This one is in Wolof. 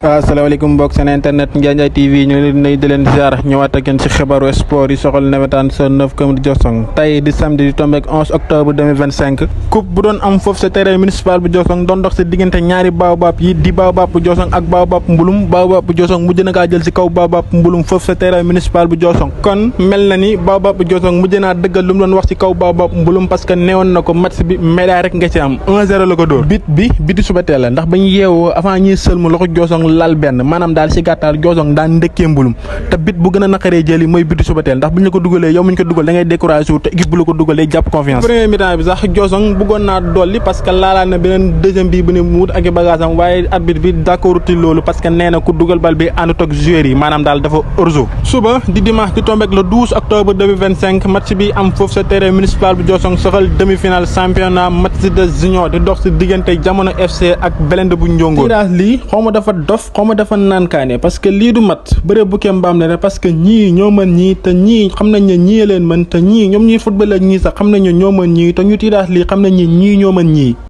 asalaamaaleykum mbokk seen internet Ndiaye TV ñu leen di leen ziar ñëwaat ak yéen ci xibaaru sport yi soxal nawetaan sa 9 commune Diossong tey di samedi di tombé ak 11 octobre 2025 coupe bu doon am foofu sa terrain municipal bu Diossong doon dox si diggante ñaari baobab yi di baobab bu Diossong ak baobab mbulum baobab bu Diossong mujj na kaa jël si kaw baobab mbulum foofu sa terrain municipal bu Diossong kon mel na ni baobab bu Diossong mujj naa dëggal lu mu doon wax ci kaw baobab mbulum parce que neewoon na ko match bi médaille rek nga ci am 1-0 la ko dóor biti suba teel la ndax bañ yeewoo avant ñuy sëlmu loxo Diossong lal benn maanaam daal si gàttal Diossong daan ndëkkee mbulum te bit bu gën a naqaree jëli mooy bitu suba teel ndax bu ñu la ko dugalee yow mu ñu ko dugal da ngay découragé wu te équipe bu la ko dugalee jàpp confiance. premier mi-temps bi sax Diossong bëggoon naa dolli parce que laalaa na beneen deuxième bi bu ne mu wut ak i bagage am waaye arbitre bi d'accord uti loolu parce que nee na ku dugal bal bi àndut ak joueurs yi maanaam daal dafa orzo. suba di dimanche di tombé ak le 12 octobre 2025 match bi am foofu sa terrain municipal bu Diossong soxal demi-finale championnat match de junior di dox si diggante Jamono FC ak Belende bu Ndiongo. tirage lii xaw ma dafa dof xaw ma dafa naan kaane parce que lii du mat bëre bu kem mbaam ne parce que ñii ñoo mën ñii te ñii xam nañ ne ñii leen mën te ñii ñoom ñuy football ak ñii sax xam nañ ne ñoo mën ñii te ñu tirage lii xam nañ ne ñii ñoo mën ñii